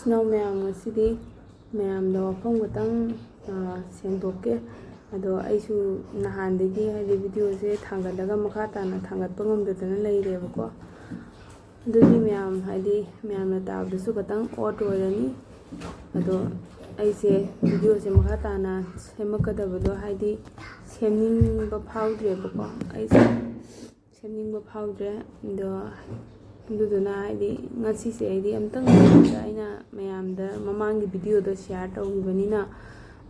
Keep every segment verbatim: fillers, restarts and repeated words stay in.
ꯏꯅꯥꯎ ꯃꯌꯥꯝ, ꯉꯁꯤꯗꯤ ꯃꯌꯥꯝꯗ ꯋꯥꯐꯝ ꯈꯇꯪ, ꯑ, ꯁꯦꯡꯗꯣꯛꯀꯦ꯫ ꯑꯗꯣ ꯑꯩꯁꯨ ꯅꯍꯥꯟꯗꯒꯤ, ꯍꯥꯏꯗꯤ, ꯚꯤꯗꯤꯑꯣꯁꯦ ꯊꯥꯡꯒꯠꯂꯒ ꯃꯈꯥ ꯇꯥꯅ ꯊꯥꯡꯒꯠꯄ ꯉꯝꯗꯗꯅ ꯂꯩꯔꯦꯕꯀꯣ꯫ ꯑꯗꯨꯗꯤ ꯃꯌꯥꯝ, ꯍꯥꯏꯗꯤ, ꯃꯌꯥꯝꯅ ꯇꯥꯕꯗꯁꯨ ꯈꯇꯪ ꯑꯣꯠ ꯑꯣꯏꯔꯅꯤ꯫ ꯑꯗꯣ ꯑꯩꯁꯦ ꯚꯤꯗꯤꯑꯣꯁꯦ ꯃꯈꯥ ꯇꯥꯅ ꯁꯦꯝꯃꯛꯀꯗꯕꯗꯣ, ꯍꯥꯏꯗꯤ, ꯁꯦꯝꯅꯤꯡꯕ ꯐꯥꯎꯗ꯭ꯔꯦꯕꯀꯣ꯫ ꯑꯩꯁꯦ ꯁꯦꯝꯅꯤꯡꯕ ꯐꯥꯎꯗ꯭ꯔꯦ꯫ ꯑꯗꯣ ꯑꯗꯨꯗꯨꯅ, ꯍꯥꯏꯗꯤ, ꯉꯁꯤꯁꯦ ꯑꯩꯗꯤ ꯑꯝꯇꯪ ꯑꯩꯅ ꯃꯌꯥꯝꯗ ꯃꯃꯥꯡꯒꯤ ꯚꯤꯗꯤꯑꯣꯗꯣ ꯁꯤꯌꯥꯔ ꯇꯧꯈꯤꯕꯅꯤꯅ,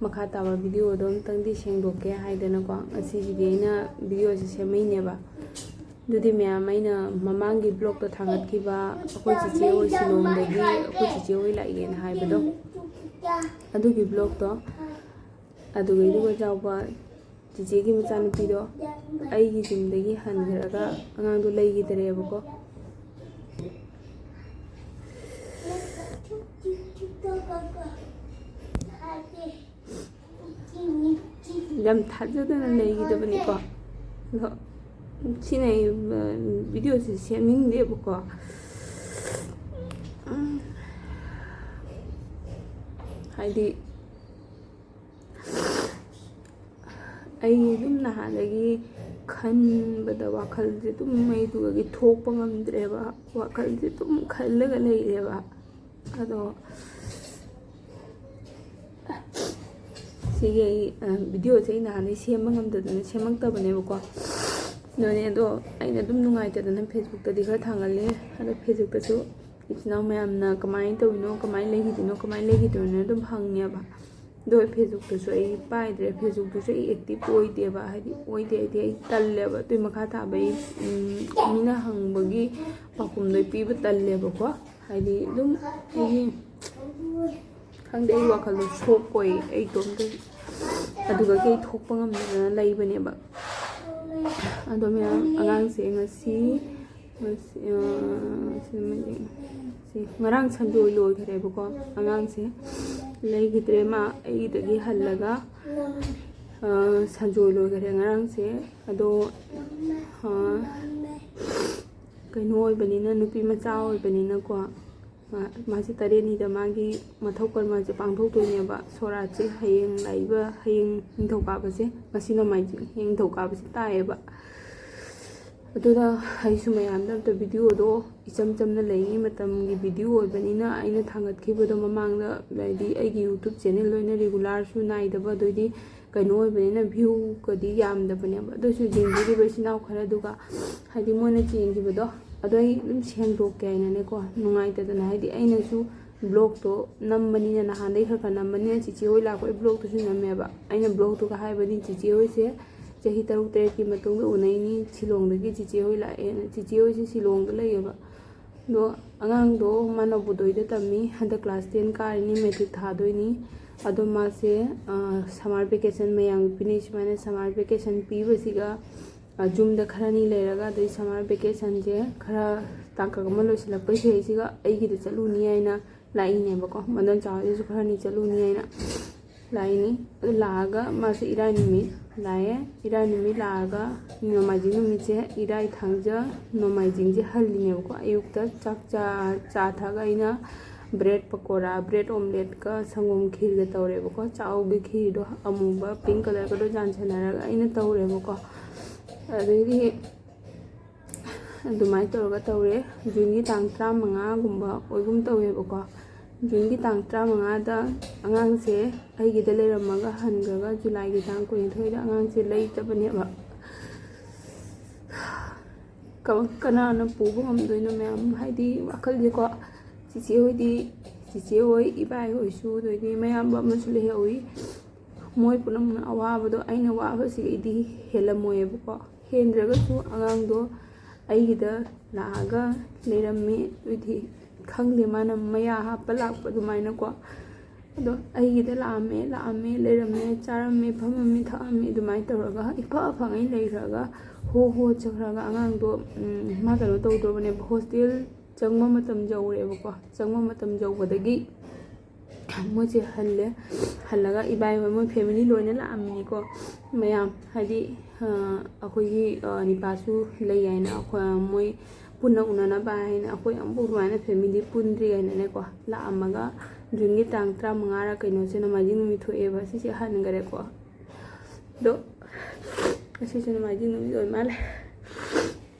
ꯃꯈꯥ ꯇꯥꯕ ꯚꯤꯗꯤꯑꯣꯗꯣ ꯑꯝꯇꯪꯗꯤ ꯁꯦꯡꯗꯣꯛꯀꯦ ꯍꯥꯏꯗꯅꯀꯣ, ꯉꯁꯤꯁꯤꯗꯤ ꯑꯩꯅ ꯚꯤꯗꯤꯑꯣꯁꯦ ꯁꯦꯝꯃꯛꯏꯅꯦꯕ꯫ ꯑꯗꯨꯗꯤ ꯃꯌꯥꯝ, ꯑꯩꯅ ꯃꯃꯥꯡꯒꯤ ꯕ꯭ꯂꯣꯛꯇ ꯊꯥꯡꯒꯠꯈꯤꯕ ꯑꯩꯈꯣꯏ ꯆꯤꯆꯦ ꯍꯣꯏ ꯁꯤꯂꯣꯡꯗꯒꯤ ꯑꯩꯈꯣꯏ ꯆꯤꯆꯦ ꯍꯣꯏ ꯂꯥꯛꯑꯦꯅ ꯍꯥꯏꯕꯗꯣ, ꯑꯗꯨꯒꯤ ꯕ꯭ꯂꯣꯛꯇꯣ, ꯑꯗꯨꯒꯩꯗꯨꯒ ꯌꯥꯎꯕ ꯆꯤꯆꯦꯒꯤ ꯃꯆꯥꯅꯨꯄꯤꯗꯣ ꯑꯩꯒꯤ ꯖꯤꯝꯗꯒꯤ ꯍꯟꯈ꯭ꯔꯒ ꯑꯉꯥꯡꯗꯣ ꯂꯩꯈꯤꯗ꯭ꯔꯦꯕꯀꯣ꯫ ꯌꯥꯝ ꯊꯥꯖꯗꯅ ꯂꯩꯈꯤꯗꯕꯅꯤꯀꯣ꯫ ꯑꯗꯣ ꯁꯤꯅ ꯑꯩ, ꯑ, ꯚꯤꯗꯤꯑꯣꯁꯦ ꯁꯦꯝꯅꯤꯡꯗꯦꯕꯀꯣ꯫ ꯎꯝ, ꯍꯥꯏꯗꯤ, ꯑꯩ ꯑꯗꯨꯝ ꯅꯍꯥꯟꯗꯒꯤ ꯈꯟꯕꯗ ꯋꯥꯈꯜꯁꯦ ꯑꯗꯨꯝ ꯑꯩꯗꯨꯒꯤ ꯊꯣꯛꯄ ꯉꯝꯗ꯭ꯔꯦꯕ꯫ ꯋꯥꯈꯜꯁꯦ ꯑꯗꯨꯝ ꯈꯜꯂꯒ ꯂꯩꯔꯦꯕ꯫ ꯑꯗꯣ ꯁꯤꯒꯤ ꯑꯩ, ꯑ, ꯚꯤꯗꯤꯑꯣꯁꯦ ꯑꯩ ꯅꯍꯥꯟꯗꯩ ꯁꯦꯝꯕ ꯉꯝꯗꯗꯅ ꯁꯦꯝꯃꯛꯇꯕꯅꯦꯕꯀꯣ꯫ ꯑꯗꯨꯅꯦ, ꯑꯗꯣ ꯑꯩꯅ ꯑꯗꯨꯝ ꯅꯨꯡꯉꯥꯏꯇꯗꯅ ꯐꯦꯁꯕꯨꯛꯇꯗꯤ ꯈꯔ ꯊꯥꯡꯒꯠꯂꯦ꯫ ꯑꯗꯣ ꯐꯦꯁꯕꯨꯛꯇꯁꯨ ꯏꯆꯤꯟ ꯏꯅꯥꯎ ꯃꯌꯥꯝꯅ ꯀꯃꯥꯏꯅ ꯇꯧꯔꯤꯅꯣ, ꯀꯃꯥꯏꯅ ꯂꯩꯈꯤꯗꯣꯏꯅꯣ, ꯀꯃꯥꯏꯅ ꯂꯩꯈꯤꯗꯣꯏꯅꯣ ꯑꯗꯨꯝ ꯍꯪꯉꯦꯕ꯫ ꯑꯗꯣ ꯐꯦꯁꯕꯨꯛꯇꯁꯨ ꯑꯩ ꯄꯥꯏꯗ꯭ꯔꯦ, ꯐꯦꯁꯕꯨꯛꯇꯁꯨ ꯑꯩ ꯑꯦꯛꯇꯤꯚ ꯑꯣꯏꯗꯦꯕ, ꯍꯥꯏꯗꯤ ꯑꯣꯏꯗꯦ ꯍꯥꯏꯗꯤ ꯑꯩ ꯇꯜꯂꯦꯕ꯫ ꯑꯗꯨꯏ ꯃꯈꯥ ꯇꯥꯕ ꯑꯩ, ꯎꯝ, ꯃꯤꯅ ꯍꯪꯕꯒꯤ ꯄꯥꯎꯈꯨꯝꯗꯣ ꯑꯩ ꯄꯤꯕ ꯇꯜꯂꯦꯕꯀꯣ꯫ ꯍꯥꯏꯗꯤ ꯑꯗꯨꯝ ꯑꯩꯒꯤ, ꯈꯪꯗꯦ, ꯑꯩ ꯋꯥꯈꯜꯗꯣ ꯁꯣꯛꯄꯣꯏ ꯑꯩ ꯏꯇꯣꯝꯇ ꯑꯗꯨꯗꯒꯤ ꯑꯩ ꯊꯣꯛꯄ ꯉꯝꯗꯗꯅ ꯂꯩꯕꯅꯦꯕ꯫ ꯑꯗꯣ ꯃꯌꯥꯝ, ꯑꯉꯥꯡꯁꯦ ꯉꯁꯤ, ꯉꯁꯤ, ꯑ, ꯁꯤ ꯅꯨꯃꯤꯠ, ꯁꯤ ꯉꯔꯥꯡ ꯁꯟꯗꯣꯏ ꯂꯣꯏꯈ꯭ꯔꯦꯕꯀꯣ꯫ ꯑꯉꯥꯡꯁꯦ ꯂꯩꯈꯤꯗ꯭ꯔꯦ, ꯃꯥ ꯑꯩꯗꯒꯤ ꯍꯜꯂꯒ, ꯑ, ꯁꯟꯗꯣꯏ ꯂꯣꯏꯈ꯭ꯔꯦ ꯉꯔꯥꯡꯁꯦ꯫ ꯑꯗꯣ, ꯑ, ꯀꯩꯅꯣ ꯑꯣꯏꯕꯅꯤꯅ, ꯅꯨꯄꯤ ꯃꯆꯥ ꯑꯣꯏꯕꯅꯤꯅꯀꯣ, ꯃꯥꯁꯦ ꯇꯔꯦꯠꯅꯤꯗ ꯃꯥꯒꯤ ꯃꯊꯧ ꯀꯔꯃꯁꯦ ꯄꯥꯡꯊꯣꯛꯇꯣꯏꯅꯦꯕ꯫ ꯁꯣꯔꯥꯠꯁꯦ ꯍꯌꯦꯡ ꯂꯥꯛꯏꯕ, ꯍꯌꯦꯡ ꯅꯤꯡꯊꯧꯀꯥꯕꯁꯦ, ꯉꯁꯤ ꯅꯣꯡꯃꯥꯏꯖꯤꯡ, ꯍꯌꯦꯡ ꯅꯤꯡꯊꯧꯀꯥꯕꯁꯦ ꯇꯥꯏꯌꯦꯕ꯫ ꯑꯗꯨꯅ ꯑꯩꯁꯨ ꯃꯌꯥꯝꯗ ꯑꯝꯇ ꯚꯤꯗꯤꯑꯣꯗꯣ, ꯏꯆꯝ ꯆꯝꯅ ꯂꯩꯔꯤꯉꯩ ꯃꯇꯝꯒꯤ ꯚꯤꯗꯤꯑꯣ ꯑꯣꯏꯕꯅꯤꯅ, ꯑꯩꯅ ꯊꯥꯡꯒꯠꯈꯤꯕꯗꯣ ꯃꯃꯥꯡꯗ, ꯍꯥꯏꯗꯤ ꯑꯩꯒꯤ ꯌꯨꯇ꯭ꯌꯨꯕ ꯆꯦꯅꯦꯜ ꯂꯣꯏꯅ ꯔꯤꯒꯨꯂꯔꯁꯨ ꯅꯥꯏꯗꯕ, ꯑꯗꯩꯗꯤ ꯀꯩꯅꯣ ꯑꯣꯏꯕꯅꯤꯅ ꯚ꯭ꯌꯨꯒꯗꯤ ꯌꯥꯝꯗꯕꯅꯦꯕ꯫ ꯑꯗꯨꯁꯨ ꯌꯦꯡꯕꯤꯔꯤꯕ ꯏꯆꯤꯟ ꯏꯅꯥꯎ ꯈꯔꯗꯨꯒ, ꯍꯥꯏꯗꯤ ꯃꯣꯏꯅ ꯆꯦꯟꯈꯤꯕꯗꯣ, ꯑꯗꯣ ꯑꯩ ꯑꯗꯨꯝ ꯁꯦꯡꯗꯣꯛꯀꯦ ꯍꯥꯏꯅꯅꯦꯀꯣ, ꯅꯨꯡꯉꯥꯏꯇꯗꯅ꯫ ꯍꯥꯏꯗꯤ ꯑꯩꯅꯁꯨ ꯕ꯭ꯂꯣꯛꯇꯣ ꯅꯝꯕꯅꯤꯅ, ꯅꯍꯥꯟꯗꯩ ꯈꯔ ꯈꯔ ꯅꯝꯕꯅꯤꯅ, ꯆꯤꯆꯦ ꯍꯣꯏ ꯂꯥꯛꯄꯩ ꯕ꯭ꯂꯣꯛꯇꯨꯁꯨ ꯅꯝꯃꯦꯕ꯫ ꯑꯩꯅ ꯕ꯭ꯂꯣꯛꯇꯨꯒ ꯍꯥꯏꯕꯗꯤ, ꯆꯤꯆꯦ ꯍꯣꯏꯁꯦ ꯆꯍꯤ ꯇꯔꯨꯛ ꯇꯔꯦꯠꯀꯤ ꯃꯇꯨꯡꯗ ꯎꯅꯩꯅꯤ, ꯁꯤꯂꯣꯡꯗꯒꯤ ꯆꯤꯆꯦ ꯍꯣꯏ ꯂꯥꯛꯑꯦꯅ꯫ ꯆꯤꯆꯦ ꯍꯣꯏꯁꯦ ꯁꯤꯂꯣꯡꯗ ꯂꯩꯌꯦꯕ꯫ ꯑꯗꯣ ꯑꯉꯥꯡꯗꯣ ꯃꯥ ꯅꯕꯣꯗꯣꯏꯗ ꯇꯝꯃꯤ, ꯍꯟꯗꯛ ꯀ꯭ꯂꯥꯁ ꯇꯦꯟ ꯀꯥꯔꯤꯅꯤ, ꯃꯦꯇ꯭ꯔꯤꯛ ꯊꯥꯗꯣꯏꯅꯤ꯫ ꯑꯗꯣ ꯃꯥꯁꯦ ꯁꯝꯃꯔ ꯚꯦꯀꯦꯁꯟ ꯃꯌꯥꯝꯒꯤ ꯄꯤꯅꯩ, ꯁꯨꯃꯥꯏꯅ ꯁꯝꯃꯔ ꯚꯦꯀꯦꯁꯟ ꯄꯤꯕꯁꯤꯒ, ꯑ, ꯌꯨꯝꯗ ꯈꯔꯅꯤ ꯂꯩꯔꯒ, ꯑꯗꯩ ꯁꯝꯃꯔ ꯚꯦꯀꯦꯁꯟꯁꯦ ꯈꯔ ꯇꯥꯡꯀꯛ ꯑꯃ ꯂꯣꯏꯁꯤꯜꯂꯛꯄꯩ ꯁꯤꯗꯩꯁꯤꯒ ꯑꯩꯒꯤꯗ ꯆꯠꯂꯨꯅꯤ ꯍꯥꯏꯅ ꯂꯥꯛꯏꯅꯦꯕꯀꯣ꯫ ꯃꯗꯣꯟꯆꯥ ꯍꯣꯏꯗꯁꯨ ꯈꯔꯅꯤ ꯆꯠꯂꯨꯅꯤ ꯍꯥꯏꯅ ꯂꯥꯛꯏꯅꯤ꯫ ꯑꯗꯨ ꯂꯥꯛꯑꯒ ꯃꯥꯁꯦ ꯏꯔꯥꯏ ꯅꯨꯃꯤꯠ ꯂꯥꯛꯑꯦ꯫ ꯏꯔꯥꯏ ꯅꯨꯃꯤꯠ ꯂꯥꯛꯑꯒ, ꯅꯣꯡꯃꯥꯏꯖꯤꯡ ꯅꯨꯃꯤꯠꯁꯦ, ꯏꯔꯥꯏ, ꯊꯥꯡꯖ, ꯅꯣꯡꯃꯥꯏꯖꯤꯡꯁꯦ ꯍꯜꯂꯤꯅꯦꯕꯀꯣ꯫ ꯑꯌꯨꯛꯇ ꯆꯥꯛ ꯆꯥ, ꯆꯥ ꯊꯛꯑꯒ ꯑꯩꯅ ꯕ꯭ꯔꯦꯗ ꯄꯀꯣꯔꯥ, ꯕ꯭ꯔꯦꯗ ꯑꯣꯝꯂꯦꯠꯀ ꯁꯪꯒꯣꯝ ꯈꯤꯔꯒ ꯇꯧꯔꯦꯕꯀꯣ꯫ ꯆꯥꯛꯍꯥꯎꯒꯤ ꯈꯤꯔꯗꯣ ꯑꯃꯨꯕ, ꯄꯤꯡ ꯀꯂꯔꯒꯗꯣ ꯌꯥꯟꯁꯟꯅꯔꯒ ꯑꯩꯅ ꯇꯧꯔꯦꯕꯀꯣ꯫ ꯑꯗꯩꯗꯤ ꯑꯗꯨꯃꯥꯏꯅ ꯇꯧꯔꯒ ꯇꯧꯔꯦ꯫ ꯖꯨꯟꯒꯤ ꯇꯥꯡ ꯇꯔꯥꯃꯉꯥꯒꯨꯝꯕ ꯑꯣꯏꯒꯨꯝ ꯇꯧꯋꯦꯕꯀꯣ꯫ ꯖꯨꯟꯒꯤ ꯇꯥꯡ ꯇꯔꯥꯃꯉꯥꯗ ꯑꯉꯥꯡꯁꯦ ꯑꯩꯒꯤꯗ ꯂꯩꯔꯝꯃꯒ ꯍꯟꯈ꯭ꯔꯒ, ꯖꯨꯂꯥꯏꯒꯤ ꯇꯥꯡ ꯀꯨꯟꯅꯤꯊꯣꯏꯗ ꯑꯉꯥꯡꯁꯦ ꯂꯩꯇꯕꯅꯦꯕ꯫ ꯀ-, ꯀꯅꯥꯅ ꯄꯨꯕ ꯉꯝꯗꯣꯏꯅꯣ ꯃꯌꯥꯝ? ꯍꯥꯏꯗꯤ ꯋꯥꯈꯜꯁꯦꯀꯣ, ꯆꯤꯆꯦ ꯍꯣꯏꯗꯤ, ꯆꯤꯆꯦ ꯍꯣꯏ, ꯏꯕꯥꯏ ꯍꯣꯏꯁꯨ, ꯑꯗꯩꯗꯤ ꯃꯌꯥꯝꯕ ꯑꯃꯁꯨ ꯂꯩꯍꯧꯋꯤ꯫ ꯃꯣꯏ ꯄꯨꯝꯅꯃꯛꯅ ꯑꯋꯥꯕꯗꯣ ꯑꯩꯅ ꯋꯥꯕꯁꯤꯗꯩꯗꯤ ꯍꯦꯜꯂꯝꯃꯣꯏꯌꯦꯕꯀꯣ꯫ ꯍꯦꯟꯗ꯭ꯔꯒꯁꯨ ꯑꯉꯥꯡꯗꯣ ꯑꯩꯒꯤꯗ ꯂꯥꯛꯑꯒ ꯂꯩꯔꯝꯃꯦ꯫ ꯑꯗꯨꯗꯤ ꯈꯪꯗꯦ, ꯃꯥꯅ ꯃꯌꯥ ꯍꯥꯞꯄ ꯂꯥꯛꯄ ꯑꯗꯨꯃꯥꯏꯅꯀꯣ꯫ ꯑꯗꯣ ꯑꯩꯒꯤꯗ ꯂꯥꯛꯑꯝꯃꯦ, ꯂꯥꯛꯑꯝꯃꯦ, ꯂꯩꯔꯝꯃꯦ, ꯆꯥꯔꯝꯃꯦ, ꯐꯝꯃꯝꯃꯦ, ꯊꯛꯑꯝꯃꯦ, ꯑꯗꯨꯃꯥꯏꯅ ꯇꯧꯔꯒ ꯏꯐ ꯐꯪꯉꯩ ꯂꯩꯈ꯭ꯔꯒ, ꯍꯣ ꯍꯣ ꯆꯠꯈ꯭ꯔꯒ, ꯑꯉꯥꯡꯗꯣ, ꯎꯝ, ꯃꯥ ꯀꯩꯅꯣ ꯇꯧꯗ꯭ꯔꯕꯅꯦꯕ, ꯍꯣꯁꯇꯦꯜ ꯆꯪꯕ ꯃꯇꯝ ꯌꯧꯔꯦꯕꯀꯣ꯫ ꯆꯪꯕ ꯃꯇꯝ ꯌꯧꯕꯗꯒꯤ ꯃꯣꯏꯁꯦ ꯍꯜꯂꯦ꯫ ꯍꯜꯂꯒ ꯏꯕꯥꯏ ꯍꯣꯏ, ꯃꯣꯏ ꯐꯦꯃꯤꯂꯤ ꯂꯣꯏꯅ ꯂꯥꯛꯑꯝꯃꯤꯅꯤꯀꯣ꯫ ꯃꯌꯥꯝ ꯍꯥꯏꯗꯤ, ꯑ, ꯑꯩꯈꯣꯏꯒꯤ, ꯑ, ꯅꯤꯄꯥꯁꯨ ꯂꯩ ꯍꯥꯏꯅ, ꯑꯩꯈꯣꯏ, ꯃꯣꯏ ꯄꯨꯟꯅ ꯎꯅꯅꯕ ꯍꯥꯏꯅ ꯑꯩꯈꯣꯏ ꯑꯃꯨꯛ ꯑꯗꯨꯃꯥꯏꯅ ꯐꯦꯃꯤꯂꯤ ꯄꯨꯟꯗ꯭ꯔꯤ ꯍꯥꯏꯅꯅꯦꯀꯣ ꯂꯥꯛꯑꯝꯃꯒ, ꯖꯨꯟꯒꯤ ꯇꯥꯡ ꯇꯔꯥꯃꯉꯥꯔ ꯀꯩꯅꯣꯁꯦ ꯅꯣꯡꯃꯥꯏꯖꯤꯡ ꯅꯨꯃꯤꯠ ꯊꯣꯛꯑꯦꯕ꯫ ꯁꯤꯁꯦ ꯍꯟꯈꯔꯦꯀꯣ꯫ ꯑꯗꯣ ꯉꯁꯤꯁꯦ ꯅꯣꯡꯃꯥꯏꯖꯤꯡ ꯅꯨꯃꯤꯠ ꯑꯣꯏ ꯃꯥꯜꯂꯦ꯫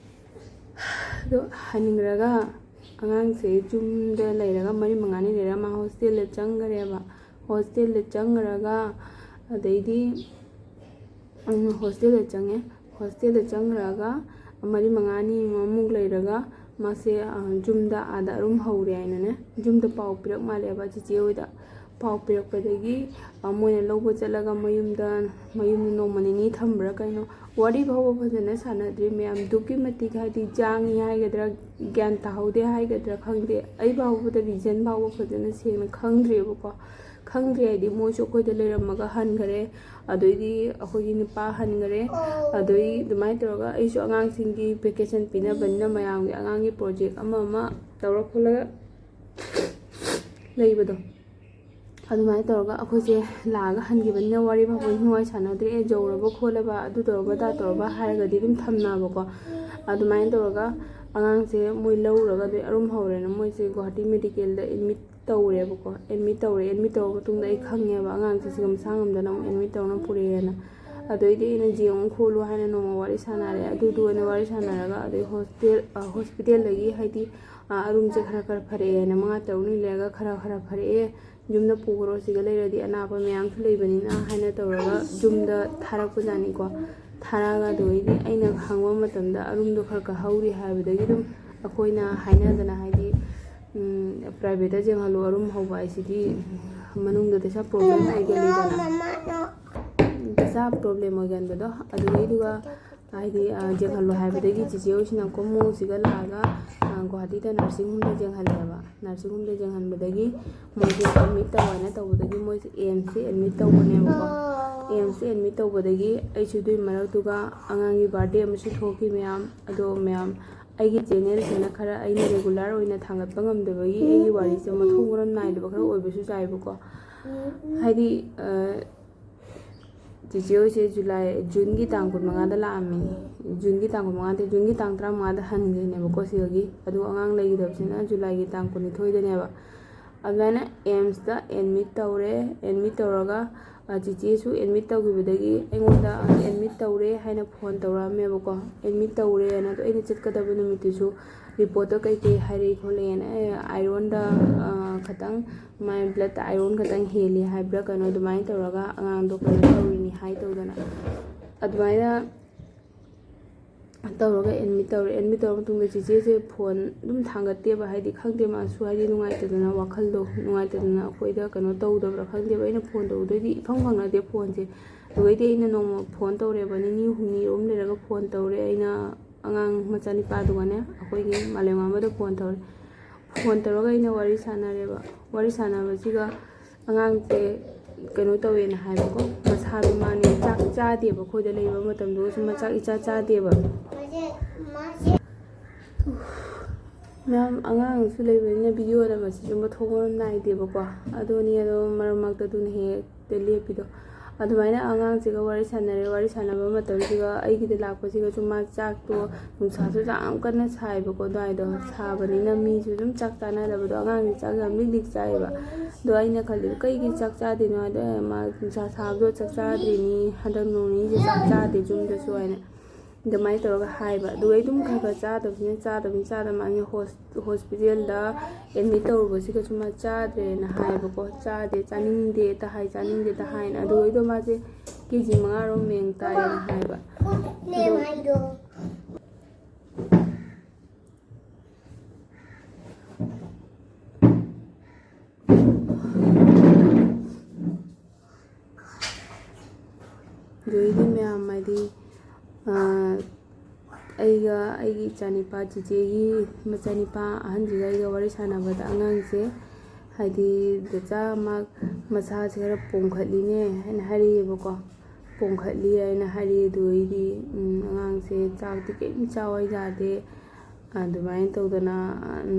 ꯑꯗꯣ ꯍꯟꯈ꯭ꯔꯒ ꯑꯉꯥꯡꯁꯦ ꯌꯨꯝꯗ ꯂꯩꯔꯒ ꯃꯔꯤ ꯃꯉꯥꯅꯤ ꯂꯩꯔꯒ ꯃꯥ ꯍꯣꯁꯇꯦꯜꯗ ꯆꯪꯈ꯭ꯔꯦꯕ꯫ ꯍꯣꯁꯇꯦꯜꯗ ꯆꯪꯈ꯭ꯔꯒ ꯑꯗꯩꯗꯤ ꯎꯝ, ꯍꯣꯁꯇꯦꯜꯗ ꯆꯪꯉꯦ꯫ ꯍꯣꯁꯇꯦꯜꯗ ꯆꯪꯈ꯭ꯔꯒ ꯃꯔꯤ ꯃꯉꯥꯅꯤ ꯑꯃꯃꯨꯛ ꯂꯩꯔꯒ ꯃꯥꯁꯦ, ꯑ, ꯌꯨꯝꯗ ꯑꯥꯗ ꯑꯗꯨꯝ ꯍꯧꯔꯦ ꯍꯥꯏꯅꯅꯦ, ꯌꯨꯝꯗ ꯄꯥꯎ ꯄꯤꯔꯛ ꯃꯥꯜꯂꯦꯕ ꯆꯤꯆꯦ ꯍꯣꯏꯗ꯫ ꯄꯥꯎ ꯄꯤꯔꯛꯄꯗꯒꯤ, ꯑ, ꯃꯣꯏꯅ ꯂꯧꯕ ꯆꯠꯂꯒ ꯃꯌꯨꯝꯗ, ꯃꯌꯨꯝꯗ ꯅꯣꯡꯃ ꯅꯤꯅꯤ ꯊꯝꯕ꯭ꯔꯥ ꯀꯩꯅꯣ, ꯋꯥꯔꯤ ꯐꯥꯎꯕ ꯐꯖꯅ ꯁꯥꯟꯅꯗ꯭ꯔꯤ ꯃꯌꯥꯝ꯫ ꯑꯗꯨꯛꯀꯤ ꯃꯇꯤꯛ ꯍꯥꯏꯗꯤ ꯖꯥꯡꯉꯤ ꯍꯥꯏꯒꯗ꯭ꯔꯥ, ꯒ꯭ꯌꯥꯟ ꯇꯥꯍꯧꯗꯦ ꯍꯥꯏꯒꯗ꯭ꯔꯥ ꯈꯪꯗꯦ, ꯑꯩ ꯐꯥꯎꯕꯗ ꯔꯤꯖꯟ ꯐꯥꯎꯕ ꯐꯖꯅ ꯁꯦꯡꯅ ꯈꯪꯗ꯭ꯔꯤꯕꯀꯣ꯫ ꯈꯪꯗ꯭ꯔꯤ ꯍꯥꯏꯗꯤ ꯃꯣꯏꯁꯨ ꯑꯩꯈꯣꯏꯗ ꯂꯩꯔꯝꯃꯒ ꯍꯟꯈꯔꯦ꯫ ꯑꯗꯩꯗꯤ ꯑꯩꯈꯣꯏꯒꯤ ꯅꯨꯄꯥ ꯍꯟꯈꯔꯦ꯫ ꯑꯗꯩ ꯑꯗꯨꯃꯥꯏꯅ ꯇꯧꯔꯒ ꯑꯩꯁꯨ ꯑꯉꯥꯡꯁꯤꯡꯒꯤ ꯚꯦꯀꯦꯁꯟ ꯄꯤꯅꯕꯅꯤꯅ ꯃꯌꯥꯝꯒꯤ ꯑꯉꯥꯡꯒꯤ ꯄ꯭ꯔꯣꯖꯦꯛ ꯑꯃ ꯑꯃ ꯇꯧꯔ ꯈꯣꯠꯂꯒ ꯂꯩꯕꯗꯣ, ꯑꯗꯨꯃꯥꯏꯅ ꯇꯧꯔꯒ ꯑꯩꯈꯣꯏꯁꯦ ꯂꯥꯛꯑꯒ ꯍꯟꯈꯤꯕꯅꯤꯅ ꯋꯥꯔꯤ ꯐꯥꯎꯕ ꯅꯨꯡꯉꯥꯏ ꯁꯥꯟꯅꯗ꯭ꯔꯦ꯫ ꯑꯦ, ꯌꯧꯔꯕ ꯈꯣꯠꯂꯕ, ꯑꯗꯨ ꯇꯧꯔꯕ ꯑꯗꯥ ꯇꯧꯔꯕ ꯍꯥꯏꯔꯒꯗꯤ ꯑꯗꯨꯝ ꯊꯝꯅꯕꯀꯣ꯫ ꯑꯗꯨꯃꯥꯏꯅ ꯇꯧꯔꯒ ꯑꯉꯥꯡꯁꯦ ꯃꯣꯏ ꯂꯧꯔꯒ ꯑꯗꯩ ꯑꯔꯨꯝ ꯍꯧꯔꯦꯅ ꯃꯣꯏꯁꯦ ꯒꯨꯋꯥꯍꯥꯇꯤ ꯃꯦꯗꯤꯀꯦꯜꯗ ꯑꯦꯗꯃꯤꯠ ꯇꯧꯔꯦꯕꯀꯣ꯫ ꯑꯦꯗꯃꯤꯠ ꯇꯧꯔꯦ꯫ ꯑꯦꯗꯃꯤꯠ ꯇꯧꯔꯕ ꯃꯇꯨꯡꯗ ꯑꯩ ꯈꯪꯉꯦꯕ ꯑꯉꯥꯡꯁꯦ ꯁꯤꯒ ꯃꯁꯥ ꯉꯝꯗꯅ ꯑꯃꯨꯛ ꯑꯦꯗꯃꯤꯠ ꯇꯧꯅ ꯄꯨꯔꯛꯑꯦꯅ꯫ ꯑꯗꯩꯗꯤ ꯑꯩꯅ ꯌꯦꯡꯉꯨ ꯈꯣꯠꯂꯨ ꯍꯥꯏꯅ ꯅꯣꯡꯃ ꯋꯥꯔꯤ ꯁꯥꯟꯅꯔꯦ꯫ ꯑꯗꯨꯗꯨ ꯑꯣꯏꯅ ꯋꯥꯔꯤ ꯁꯥꯟꯅꯔꯒ ꯑꯗꯩ ꯍꯣꯁꯇꯦꯜ, ꯑ, ꯍꯣꯁꯄꯤꯇꯥꯜꯗꯒꯤ ꯍꯥꯏꯗꯤ, ꯑ, ꯑꯔꯨꯝꯁꯦ ꯈꯔ ꯈꯔ ꯐꯔꯛꯑꯦꯅ ꯃꯉꯥ ꯇꯔꯨꯛꯅꯤ ꯂꯩꯔꯒ ꯈꯔ ꯈꯔ ꯐꯔꯛꯑꯦ꯫ ꯌꯨꯝꯗ ꯄꯨꯈ꯭ꯔꯣ, ꯁꯤꯗ ꯂꯩꯔꯗꯤ ꯑꯅꯥꯕ ꯃꯌꯥꯝꯁꯨ ꯂꯩꯕꯅꯤꯅ ꯍꯥꯏꯅ ꯇꯧꯔꯒ ꯌꯨꯝꯗ ꯊꯥꯔꯛꯄꯖꯥꯠꯅꯤꯀꯣ꯫ ꯊꯥꯔꯛꯑꯒ ꯑꯗꯨꯗꯩꯗꯤ ꯑꯩꯅ ꯍꯪꯕ ꯃꯇꯝꯗ ꯑꯔꯨꯝꯗꯣ ꯈꯔ ꯈꯔ ꯍꯧꯔꯤ ꯍꯥꯏꯕꯗꯒꯤ ꯑꯗꯨꯝ ꯑꯩꯈꯣꯏꯅ ꯍꯥꯏꯅꯗꯅ ꯍꯥꯏꯗꯤ, ꯎꯝ, ꯄ꯭ꯔꯥꯏꯚꯦꯠꯇ ꯌꯦꯡꯍꯜꯂꯣ, ꯑꯔꯨꯝ ꯍꯧꯕ ꯍꯥꯏꯁꯤꯗꯤ ꯃꯅꯨꯡꯗ ꯄꯩꯁꯥ ꯄ꯭ꯔꯣꯕ꯭ꯂꯦꯝ ꯑꯣꯏꯒꯜꯂꯤꯗꯅ꯫ ꯄꯩꯁꯥ ꯄ꯭ꯔꯣꯕ꯭ꯂꯦꯝ ꯑꯣꯏꯒꯟꯕꯗꯣ ꯑꯗꯨꯗꯩꯗꯨꯒ ꯍꯥꯏꯗꯤ, ꯑ, ꯌꯦꯡꯍꯜꯂꯣ ꯍꯥꯏꯕꯗꯒꯤ ꯆꯤꯆꯦ ꯍꯣꯏꯁꯤꯅ ꯀꯣꯃꯣꯁꯤꯗ ꯂꯥꯛꯑꯒ, ꯑ, ꯒꯨꯋꯥꯍꯥꯇꯤꯗ ꯅꯔꯁꯤꯡ ꯍꯣꯝꯗ ꯌꯦꯡꯍꯜꯂꯦꯕ꯫ ꯅꯔꯁꯤꯡ ꯍꯣꯝꯗ ꯌꯦꯡꯍꯟꯕꯗꯒꯤ ꯃꯣꯏꯁꯦ ꯑꯦꯗꯃꯤꯠ ꯇꯧ ꯍꯥꯏꯅ ꯇꯧꯕꯗꯒꯤ ꯃꯣꯏꯁꯦ ꯑꯦꯝꯁꯇ ꯑꯦꯗꯃꯤꯠ ꯇꯧꯕꯅꯦꯕꯀꯣ꯫ ꯑꯦꯝꯁꯇ ꯑꯦꯗꯃꯤꯠ ꯇꯧꯕꯗꯒꯤ ꯑꯩꯁꯨ ꯑꯗꯨꯏ ꯃꯔꯛꯇꯨꯒ ꯑꯉꯥꯡꯒꯤ ꯕꯥꯔꯗꯦ ꯑꯃꯁꯨ ꯊꯣꯛꯈꯤ ꯃꯌꯥꯝ꯫ ꯑꯗꯣ ꯃꯌꯥꯝ, ꯑꯩꯒꯤ ꯆꯦꯅꯦꯜꯁꯤꯅ ꯈꯔ ꯑꯩꯅ ꯔꯤꯒꯨꯂꯔ ꯑꯣꯏꯅ ꯊꯥꯡꯒꯠꯄ ꯉꯝꯗꯕꯒꯤ ꯑꯩꯒꯤ ꯋꯥꯔꯤꯁꯦ ꯃꯊꯣꯡ ꯃꯔꯝ ꯅꯥꯏꯗꯕ ꯈꯔ ꯑꯣꯏꯕꯁꯨ ꯌꯥꯏꯕꯀꯣ꯫ ꯍꯥꯏꯗꯤ, ꯑ, ꯆꯤꯆꯦ ꯍꯣꯏꯁꯦ ꯖꯨꯂꯥꯏ, ꯖꯨꯟꯒꯤ ꯇꯥꯡ ꯀꯨꯟꯃꯉꯥꯗ ꯂꯥꯛꯑꯝꯃꯤꯅꯤ꯫ ꯖꯨꯟꯒꯤ ꯇꯥꯡ ꯀꯨꯟꯃꯉꯥꯗ, ꯖꯨꯟꯒꯤ ꯇꯥꯡ ꯇꯔꯥꯃꯉꯥꯗ ꯍꯟꯈ꯭ꯔꯤꯅꯦꯕꯀꯣ ꯁꯤꯗꯒꯤ꯫ ꯑꯗꯨ ꯑꯉꯥꯡ ꯂꯩꯈꯤꯗꯕꯁꯤꯅ ꯖꯨꯂꯥꯏꯒꯤ ꯇꯥꯡ ꯀꯨꯟꯅꯤꯊꯣꯏꯗꯅꯦꯕ꯫ ꯑꯗꯨꯃꯥꯏꯅ ꯑꯦꯝꯁꯇ ꯑꯦꯗꯃꯤꯠ ꯇꯧꯔꯦ꯫ ꯑꯦꯗꯃꯤꯠ ꯇꯧꯔꯒ, ꯑ, ꯆꯤꯆꯦꯁꯨ ꯑꯦꯗꯃꯤꯠ ꯇꯧꯈꯤꯕꯗꯒꯤ ꯑꯩꯉꯣꯟꯗ, ꯑ, "ꯑꯦꯗꯃꯤꯠ ꯇꯧꯔꯦ" ꯍꯥꯏꯅ ꯐꯣꯟ ꯇꯧꯔꯛꯑꯝꯃꯦꯕꯀꯣ꯫ "ꯑꯦꯗꯃꯤꯠ ꯇꯧꯔꯦꯅ"꯫ ꯑꯗꯣ ꯑꯩꯅ ꯆꯠꯀꯗꯕ ꯅꯨꯃꯤꯠꯇꯨꯁꯨ ꯔꯤꯄꯣꯔꯠꯇ ꯀꯩꯀꯩ ꯍꯥꯏꯔꯛꯏ ꯈꯣꯠꯂꯛꯑꯦꯅ, ꯑꯦ, ꯑꯥꯏꯔꯣꯟꯗ, ꯑ, ꯈꯇꯪ, ꯃꯥꯏ ꯕ꯭ꯂꯠꯇ ꯑꯥꯏꯔꯣꯟ ꯈꯇꯪ ꯍꯦꯜꯂꯤ ꯍꯥꯏꯕ꯭ꯔꯥ ꯀꯩꯅꯣ, ꯑꯗꯨꯃꯥꯏꯅ ꯇꯧꯔꯒ ꯑꯉꯥꯡꯗꯣ ꯀꯩꯅꯣ ꯇꯧꯔꯤꯅꯤ ꯍꯥꯏ ꯇꯧꯗꯅ꯫ ꯑꯗꯨꯃꯥꯏꯅ ꯇꯧꯔꯒ ꯑꯦꯗꯃꯤꯠ ꯇꯧꯔꯦ꯫ ꯑꯦꯗꯃꯤꯠ ꯇꯧꯔ ꯃꯇꯨꯡꯗ ꯆꯦꯆꯦꯁꯦ ꯐꯣꯟ ꯑꯗꯨꯝ ꯊꯥꯡꯒꯠꯇꯦꯕ, ꯍꯥꯏꯗꯤ ꯈꯪꯗꯦ, ꯃꯥꯁꯨ ꯍꯥꯏꯗꯤ ꯅꯨꯡꯉꯥꯏꯇꯗꯅ, ꯋꯥꯈꯜꯗꯣ ꯅꯨꯡꯉꯥꯏꯇꯗꯅ ꯑꯩꯈꯣꯏꯗ ꯀꯩꯅꯣ ꯇꯧꯗꯕ꯭ꯔꯥ ꯈꯪꯗꯦꯕ꯫ ꯑꯩꯅ ꯐꯣꯟ ꯇꯧꯕꯗꯩꯗꯤ ꯏꯐꯪ ꯐꯪꯅꯗꯦ ꯐꯣꯟꯁꯦ꯫ ꯑꯗꯨꯗꯩꯗꯤ ꯑꯩꯅ ꯅꯣꯡꯃ ꯐꯣꯟ ꯇꯧꯔꯦꯕ, ꯅꯤꯅꯤ ꯍꯨꯝꯅꯤꯔꯣꯝ ꯂꯩꯔꯒ ꯐꯣꯟ ꯇꯧꯔꯦ ꯑꯩꯅ ꯑꯉꯥꯡ ꯃꯆꯥꯅꯤꯄꯥꯗꯨꯒꯅꯦ, ꯑꯩꯈꯣꯏꯒꯤ ꯃꯥꯂꯦꯝꯉꯥꯟꯕꯗ ꯐꯣꯟ ꯇꯧꯔꯦ꯫ ꯐꯣꯟ ꯇꯧꯔꯒ ꯑꯩꯅ ꯋꯥꯔꯤ ꯁꯥꯟꯅꯔꯦꯕ꯫ ꯋꯥꯔꯤ ꯁꯥꯟꯅꯕꯁꯤꯒ ꯑꯉꯥꯡꯁꯦ ꯀꯩꯅꯣ ꯇꯧꯋꯦꯅ ꯍꯥꯏꯕꯀꯣ, ꯃꯁꯥꯗꯣ ꯃꯥꯅꯦ ꯆꯥꯛ ꯆꯥꯗꯦꯕ, ꯑꯩꯈꯣꯏꯗ ꯂꯩꯕ ꯃꯇꯝꯗꯨꯗꯁꯨ ꯃꯥ ꯆꯥꯛ ꯏꯆꯥ ꯆꯥꯗꯦꯕ꯫ ꯃꯌꯥꯝ ꯑꯉꯥꯡꯁꯨ ꯂꯩꯕꯅꯤꯅ ꯚꯤꯗꯤꯑꯣꯗ ꯃꯁꯤꯁꯨ ꯃꯊꯣꯡ ꯃꯔꯝ ꯅꯥꯏꯗꯦꯕꯀꯣ꯫ ꯑꯗꯨꯅꯤ, ꯑꯗꯣ ꯃꯔꯛ ꯃꯔꯛꯇ ꯑꯗꯨꯅ ꯍꯦꯛ ꯍꯦꯛꯇ ꯂꯦꯞꯄꯤꯗꯣ꯫ ꯑꯗꯨꯃꯥꯏꯅ ꯑꯉꯥꯡꯁꯤꯒ ꯋꯥꯔꯤ ꯁꯥꯟꯅꯔꯦ꯫ ꯋꯥꯔꯤ ꯁꯥꯟꯅꯕ ꯃꯇꯝꯁꯤꯒ ꯑꯩꯒꯤꯗ ꯂꯥꯛꯄꯁꯤꯒꯁꯨ ꯃꯥ ꯆꯥꯛꯇꯣ ꯅꯨꯡꯁꯥꯁꯨ ꯌꯥꯝ ꯀꯟꯅ ꯁꯥꯏꯕꯀꯣ ꯑꯗꯨꯋꯥꯏꯗꯣ꯫ ꯁꯥꯕꯅꯤꯅ ꯃꯤꯁꯨ ꯑꯗꯨꯝ ꯆꯥꯛ ꯆꯥꯅꯗꯕꯗꯣ, ꯑꯉꯥꯡꯁꯦ ꯆꯥꯛ ꯌꯥꯝ ꯂꯤꯛ ꯂꯤꯛ ꯆꯥꯏꯌꯦꯕ꯫ ꯑꯗꯣ ꯑꯩꯅ ꯈꯜꯂꯤꯕ, "ꯀꯩꯒꯤ ꯆꯥꯛ ꯆꯥꯗꯣꯏꯅꯣ?" ꯍꯥꯏꯗꯣ, "ꯑꯦ, ꯃꯥ ꯅꯨꯡꯁꯥ ꯁꯥꯕꯗꯣ ꯆꯥꯛ ꯆꯥꯗ꯭ꯔꯤꯅꯤ, ꯍꯟꯗꯛ ꯅꯣꯡ ꯅꯤꯅꯤꯁꯦ ꯆꯥꯛ ꯆꯥꯗꯦ ꯌꯨꯝꯗꯁꯨ" ꯍꯥꯏꯅ ꯑꯗꯨꯃꯥꯏꯅ ꯇꯧꯔꯒ ꯍꯥꯏꯕ꯫ ꯑꯗꯨꯒ ꯑꯩ ꯑꯗꯨꯝ ꯈꯔ ꯈꯔ ꯆꯥꯗꯕꯁꯤꯅ, ꯆꯥꯗꯕꯅꯤꯅ, ꯆꯥꯗꯕ ꯃꯥꯅꯤ ꯍꯣꯁ-, ꯍꯣꯁꯄꯤꯇꯥꯜꯗ ꯑꯦꯗꯃꯤꯠ ꯇꯧꯔꯨꯕꯁꯤꯒꯁꯨ ꯃꯥ ꯆꯥꯗ꯭ꯔꯦꯅ ꯍꯥꯏꯌꯦꯕꯀꯣ꯫ "ꯆꯥꯗꯦ, ꯆꯥꯅꯤꯡꯗꯦ" ꯇ ꯍꯥꯏ, "ꯆꯥꯅꯤꯡꯗꯦ" ꯇ ꯍꯥꯏꯅ꯫ ꯑꯗꯨꯒ ꯑꯩꯗꯣ ꯃꯥꯁꯦ ꯀꯦ ꯖꯤ ꯃꯉꯥꯔꯣꯝ ꯃꯌꯦꯡ ꯇꯥꯏꯌꯦꯅ ꯍꯥꯏꯕ꯫ ꯑꯗꯣ ꯑꯗꯨꯗꯩꯗꯤ ꯃꯌꯥꯝ ꯍꯥꯏꯗꯤ, ꯑꯥ, ꯑꯩꯒ ꯑꯩꯒꯤ ꯏꯆꯥꯅꯤꯄꯥ, ꯆꯤꯆꯦꯒꯤ ꯃꯆꯥꯅꯤꯄꯥ ꯑꯍꯟꯁꯤꯒ ꯑꯩꯒ ꯋꯥꯔꯤ ꯁꯥꯟꯅꯕꯗ ꯑꯉꯥꯡꯁꯦ ꯍꯥꯏꯗꯤ, "ꯆꯆꯥ, ꯃꯥ ꯃꯁꯥꯁꯦ ꯈꯔ ꯄꯣꯝꯈꯠꯂꯤꯅꯦ" ꯍꯥꯏꯅ ꯍꯥꯏꯔꯛꯑꯦꯕꯀꯣ꯫ "ꯄꯣꯝꯈꯠꯂꯤ" ꯍꯥꯏꯅ ꯍꯥꯏꯔꯛꯑꯦ꯫ ꯑꯗꯨꯗꯩꯗꯤ, ꯎꯝ, ꯑꯉꯥꯡꯁꯦ ꯆꯥꯛꯇꯤ ꯀꯔꯤꯝ ꯆꯥꯎ ꯍꯥꯏ ꯌꯥꯗꯦ꯫ ꯑꯗꯨꯃꯥꯏꯅ ꯇꯧꯗꯅ,